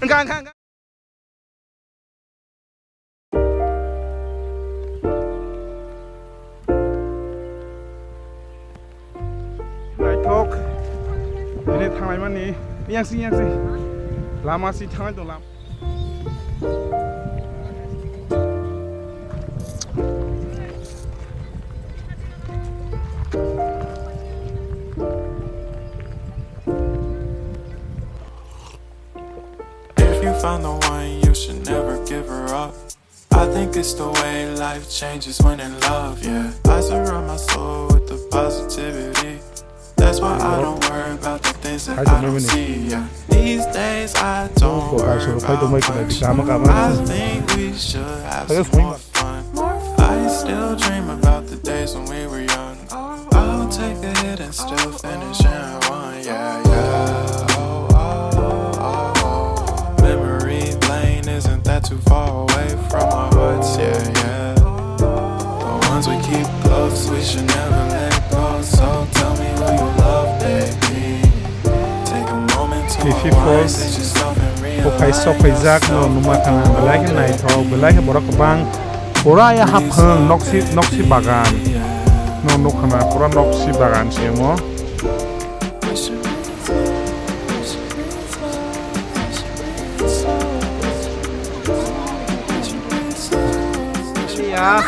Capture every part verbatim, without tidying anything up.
Gang, gang, gang. Naithok. Ini thanglaimani. Yang sing, yang sing. Lama sing thanglai tong lam. If you find the one, you should never give her up. I think it's the way life changes when in love, yeah. I surround my soul with the positivity. That's why I don't worry about the things that I don't see, yeah. These days I don't worry about much. I think we should have some more fun. I still dream about the days when we were young. I'll take the hit and still finish in one, yeah, yeah. Oh, oh, oh, oh. Memory lane isn't that too far away from our hearts, yeah, yeah. The ones we keep close, we should never let go. So tell me who you love, baby. Take a moment to Fifi unwind, Falls. Sit yourself and realize. Buphai sok phaijak no numa khana belai khe naithok, belai khe borok kwbang. Pura ya haphang noksi, noksi bagan. No nukha na pura noksi bagan se omo. Ya.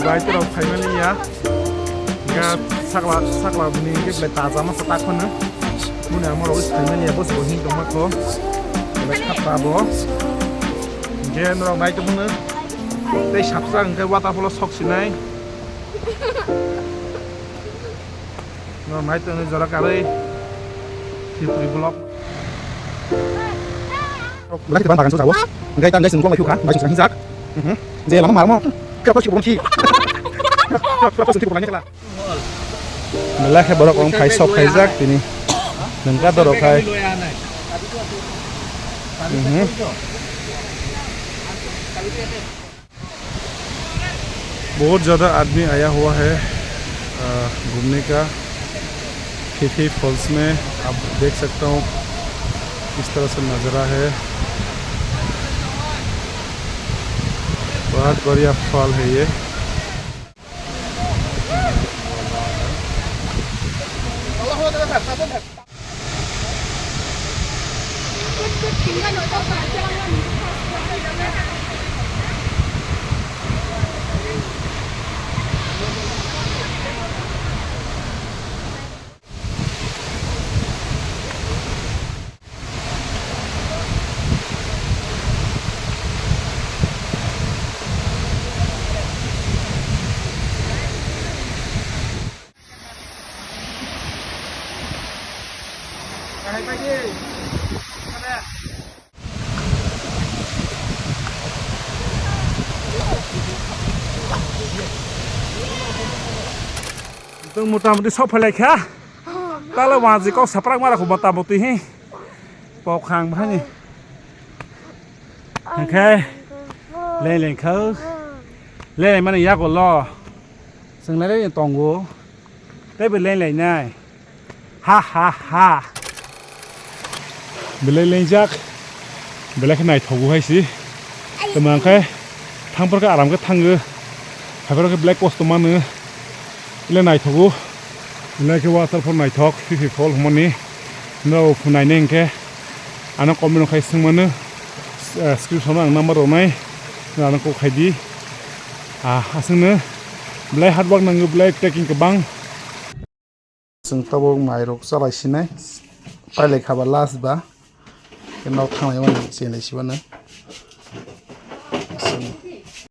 Bai terok phaimani ya. Ga sakla, sakla bini ke belai taja ma sa tak phano. Muni amo rok phaimani ya, bos bo hin tongma kho. Belai khatra bo. Gen rok nai tongmano. Tei sapsa hwnkhe waterfall o sok sinai. No nai tongni jora karwi. Tripuri block. Belai khe bagan sojao. Hwnkhe tam jai sini kolai phukha, bai sini hinjak. Mhm. Je lama marmo. Kira pasti borom si. Kira pasti borom ni kela. Belai khe borok wng phai sok phaijak tini. Nangka dorok hai. Mhm. बहुत ज़्यादा आदमी आया हुआ है, अ, घूमने का। Phi Phi false में आप देख सकता हूँ किस तरह से नज़ारा है। बहुत बढ़िया फॉल है ये। Tong mota moti sok phailai kha. Tala wanji kok saprak mara khu mota moti hi. Pok khang bhani. Hwnkhe leleng kha. Leleng mani yago lo. Chwng leleng tongo. Tei bo leleng nai. Ha ha ha. Belai lengjak. Belai khe naithogo hai si. Tamo hwnkhe thangphor khe aram khe thango. Haiphor khe belai kosto mano. Belai naithogo. Belai khe waterfall naithok, Fifi Fall hwnmani. Norok phunaini hwnkhe ano comment rok khai swngmano. Eh, screenshot no ang number rwnai. Ano kok khai di. Ah, aswkno belai hard work nango, belai trekking kwbang. Chwng tabuk mairok chalai sinai, pailai kha ba last ba, khe nok thanglai mani chenglai sibano.